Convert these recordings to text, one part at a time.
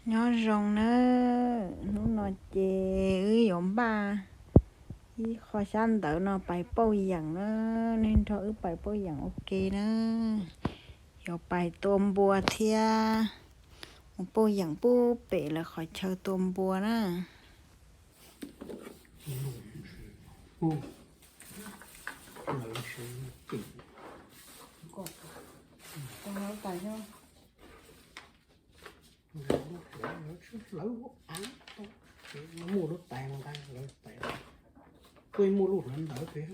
Nyob zoo na, hnub no ces wb yuav npaj ib qho xyab ntawv no pais pauj yeem na, nej nrog wb pais pauj yeem ua ke na. Yuav pais tua npua thiab mus pauj yeem pub pem lawv qhov chaw tua npua na. Muaj lub tais, kuj muaj lub hlawv ntawd pem.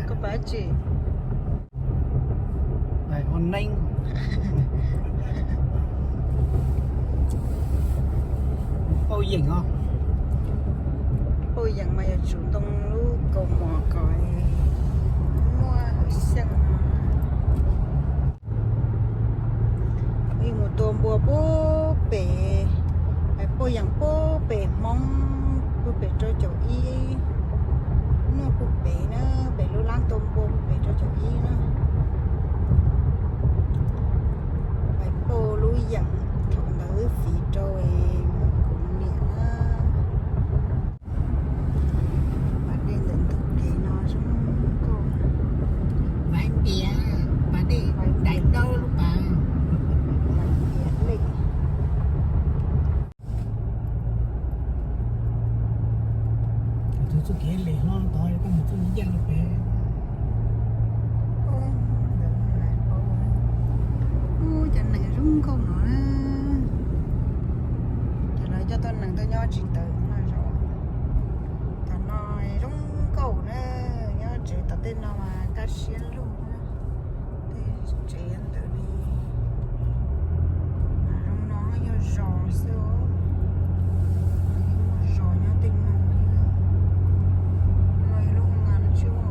Koj pais tsi? Pauj yeem os. Pauj yeem mas yuav tsum ntoo lub kaus mom kom muaj hwj xyeej. Wb mus tua npua pub pem, pauj yeem pub pem Hmoob, pub pem rau caum ib, muaj pub pem na, pem lub lab tua npua pub pem rau caum ib na. Pais pauj lub yeem thaum ntawd wb fiv rau kuv niam na. Pas dej ntawm ntug kev no zoo nkauj. Vaiv npias, pas dej daim daub lub pas. Vaiv npias lej. Tus txoj kev lem hlob tod koj mus txoj yaj lub pem. Ub, cov neeg zoo nkauj no na. Ces lawv coj tuaj neeg tuaj nyob tsis tawm no zos. Tom no zoo nkauj na, nyob tsev tom tej no mas kaj siab lug na. Tej tsev ntawd li, zoo no yog zos xwb, muaj zos nyob tej no. No yog lub ngas no tsis ua,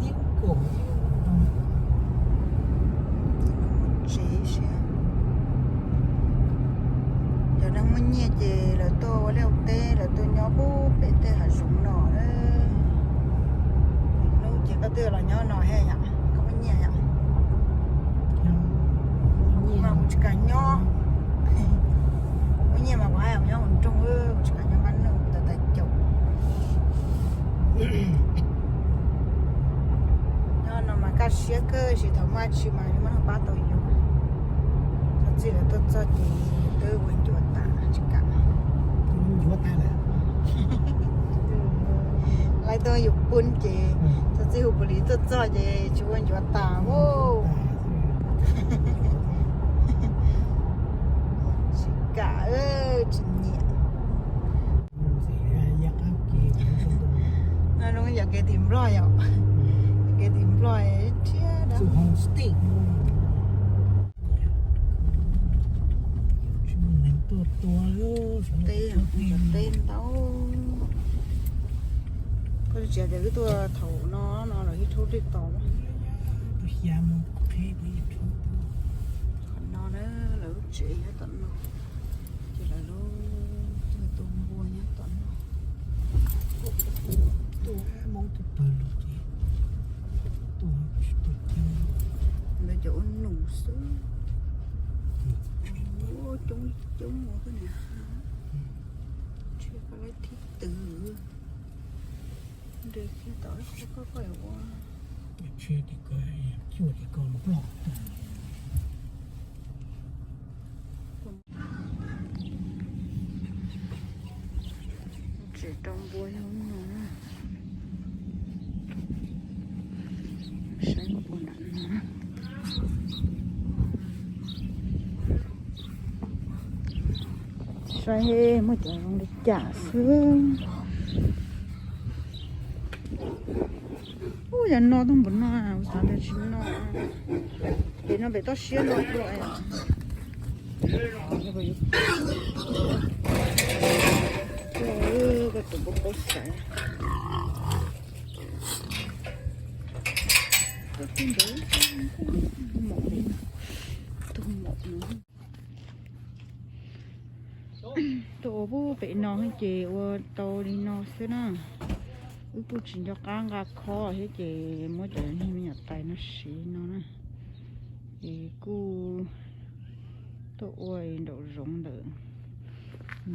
ib koom muaj tsev siab. Cov neeg muaj nyiaj ces lawv tuaj ua liaj ua teb, lawv tuaj nyob pub pem tej hav zoov no. Hnub ces koj twb los nyob no thiab yom, koj muaj nyiaj yom. Kuv mas kuv tsis kam nyob, muaj nyiaj mas kuv haj yam nyob hauv nroog, kuv tsis kam nyob npab nug tawv tas caum. Nyob no mas kaj siab kawg, tab sis thaum muaj dab tsi mas muaj neeg pab tau yus. Txog txij lawv tuaj txog ces twb ua ncuav tas tsis kam. Lawv tuaj yus pun ces txog txij hu pus lis tuaj txog ces tsis ua ncuav tas. Tsis kam, tsis nyiam. No yog kev tim Nplog yom, yog kev tim Nplog thiab dab. Teb, teb ntau. Koj tsis hais tias wb tuaj thaum no no lawv yeej rhaub dej tos. Qhov no na, lawv lub tsev nyob tom no, ces lawv lub tuaj tua npua nyob tom no. Tuaj Hmoob tuaj pawg lug ces tuaj tsis tuaj coob. Ntawd cov ua nus xwb. Ua coob coob ua koj niam ha. Tsis koj lab thib twg. Nres kiag tom ib qho koj koj ua. Tsev rau npua yog no, saib npua nram no. Saib muaj cov zoo li cas xwb. Ub, yog no tau npaum no, kuv xav tias tsis no. Pem no pem toj siab no dua. Ub, Tus paub paub xaiv. Tus tib ntev mom li no, tus mom no. Tuaj ua pub pem no ces ua tau li no xwb na. Wb kuj tsis nco qab nqa khob thiab ces muab cov niag me nyuam tais no siv no na. Ces kuj tuaj ua nraum zoov ntawm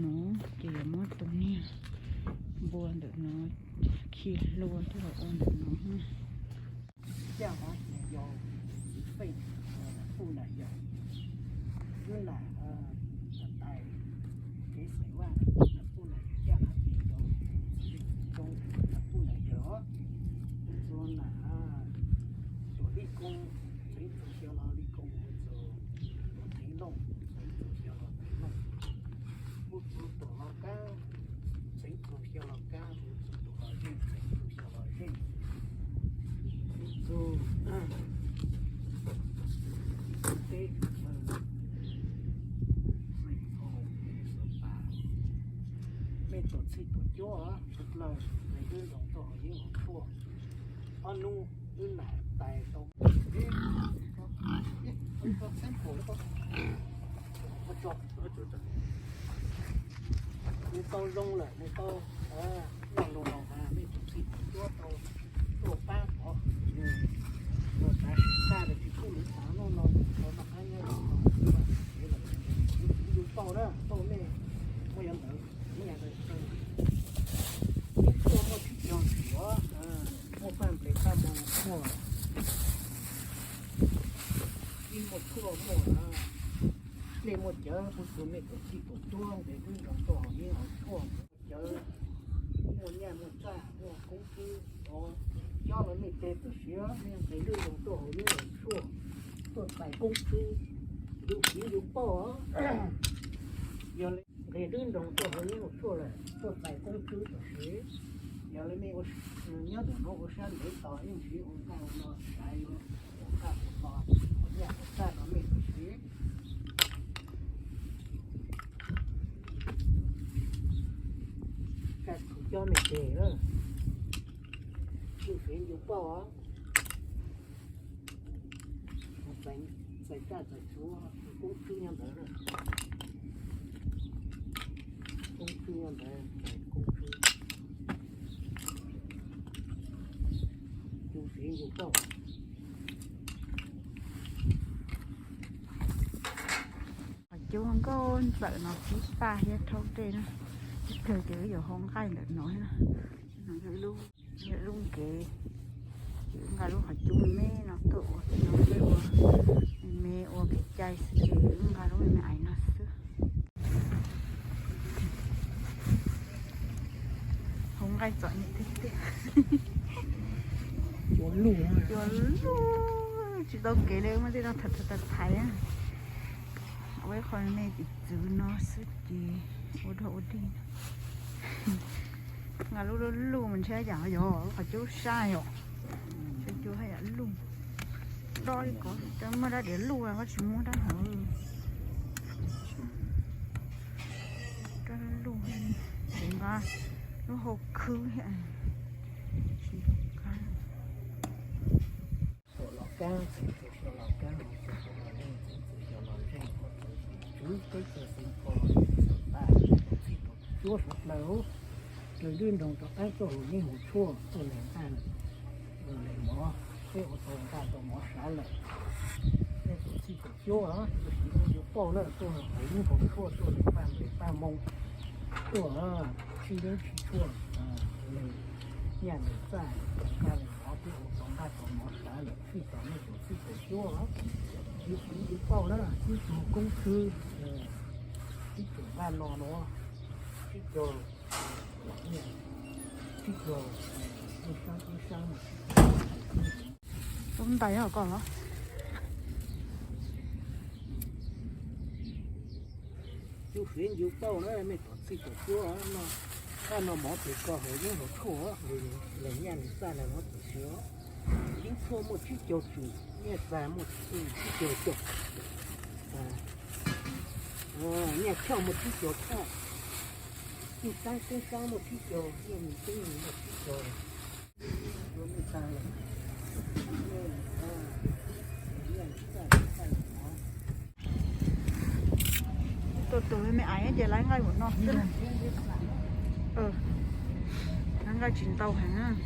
no, ces yuav muab tus niag npua ntawm no khi hlua thiab los ua ntawm no na. Caj hov ces yog Fej, Pub Nam Yog, Pub Nam, tais kev xaim vaj, Pub Nam Yog caj hov ces yog Pub Nam Yog, Pub Nam Tuam Lij Koob, Txeev Txuas Xyoo Los Lij Koob, Txeev Looj, Txeev Txuas Xyoo Los Txeev Looj, Pub Txuas Tuam Los Kab, Txeev Txuas Xyoo Los Kab, Pub Txuas Tuam Los Zeej, Txeev Txuas Xyoo Los Zeej, Pub Txuas teb, Xeem Phaum, Xeem Pas, Mej Tuam Txhij Tuam Cuab, Suav Dlawg, Nais Dwb Nroos tuaj hauv yeeb hauv tshuaj, ob hnub wb nam tais tau, nws tau zoo lawm, nws tau noj lus no mas Mej Tuam Txhij Tuam Cuab tau tuaj pab pov hwm nws, nws xav sim txaj los tsis pub nws xav noj no, nws tau noj qab nyob zoo no, yus pauj na, pauj mej muaj yuav ntawd, ib tuaj muaj tsis yog tsis yuav, muaj paj nplej paj moo, muaj ib muaj tshuaj, muaj dlej muaj cawv, Pub Txuas Mej Tuam Txhij Tuam Cuab, Nais Dwb Nroos tuaj hauv yeeb hauv tshuaj, muaj cawv, muaj nyaj muaj txaj, muaj koob tswb, cob los mej tes tam sim, Nais Dwb Nroos tuaj hauv yeeb hauv tshuaj, tuaj tais koob tswb, yus siv yus pauj. Yog li Nais Dwb Nroos tuaj hauv yeeb hauv tshuaj lawm, tuaj tais koob tswb tam sim. Yog li mej nyob ntawm no ua sab ntev tos ib ntsis ua nqaij ua no saiv yuav ua nqaij ua no, ua nyaj ua txaj rau mej tam sim. Kaj tug cob mej tes, yus siv yus pauj. Txais kaj txais tsuav, koob tswb nyob ntawd, koob tswb nyob ntawd, koob tswb, yus siv yus pauj. Qhov cub nkauj ntxawm no tib paj thiab rhaub dej na, ib pliag ces wb yuav hau nqaij ntawm no thiab. Yog lub nkev, ces wb nqa lub qhov cub me me no tuaj ua, no peb ua me me ua kev cai xwb ces wb nqa lub me me aiv no xwb. Hau nqaij txom nyem tiag tiag. Cua luj, tsis tau kev li, muaj tej no thaiv thaiv thaiv. Ua ib qho me tim txwv no xwb ces ua dog ua dig. Nqa lub luj luj mas ntshe yam yog lub qhov cub sab yom. Cua haj yam luj. Dob li ko, muaj dab diav luj koj tsis muab dab hov. Dab luj, nqa lub hau khwb thiab. Tuam Los Kab, Txeev Txuas Xyoo Los Kab, Txeev Txuas Xyoo Los Zeej, Tswv Teb Chaws Xeev Khuam, Txuas Txhij Tuam Cuab Suav Dlawg, Nais Dwb Nroos rov qab tuaj hauv yeeb hauv tshuaj tuaj lees nqaij lees mov, peb ua tau nqaij tau mov sawv lawm. Mej Tuam Txhij Tuam Cuab, yus siv yus pauj na, tuaj hauv yeeb hauv tshuaj tuaj lees paj nplej paj moo, tuaj tshib yeeb tshib tshuaj, lees nyaj lees txaj, lees nqaij lees mov, peb ua tau nqaij tau mov sawv lawm, fij tau Mej Tuam Txhij Tuam Cuab. Yus siv yus pauj na, ib tug koob tswb, ib tug nqaij no no, ib co ib co ib sab ib sab. Tub ntais koj los. Yus siv yus pauj na, Mej Tuam Txhij Tuam Cuab, nqaij no mov tes ko hauv yeeb hauv tshuaj, lees nyaj lees txaj na mov tes siav. Yeeb tshuaj muaj tsib caug tswm, nyaj txag muaj tsib caug caum, nyaj choj muaj tsib caug choj. Tus tab teb tab muaj tsib caug, yog nws teb nws muaj tsib caug. Tuaj tus me me aiv ces lawv nqaij ua no xwb. Lawv nqaij tsis ntau heev.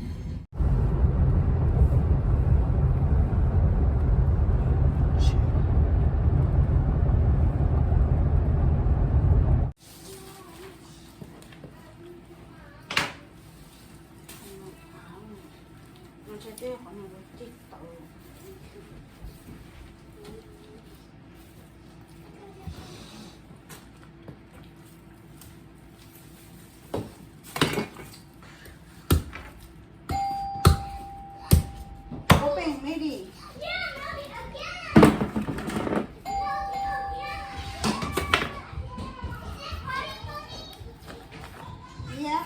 Open, maybe. Yeah.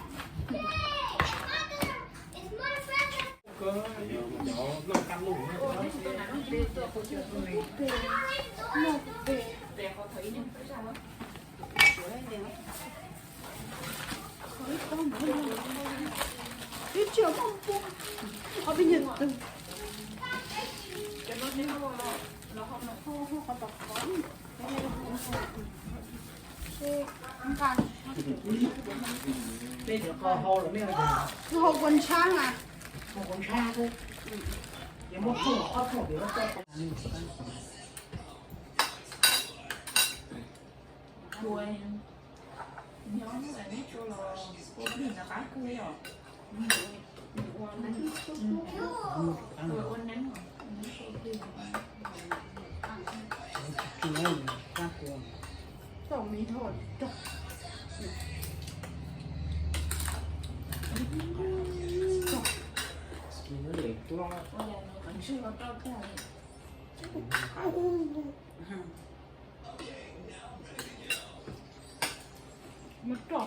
Hau kua ntshab na. Hau kua ntshab xwb. Ces muab phauj ob phauj pem muab tso. Nyob neb tsuas los ua plig nws qab kawg li os. Nws ua, ua neeb os, neeb ua plig. Txaus me ho. Ua cas nws qev ntswg los rau tag li. Mus rau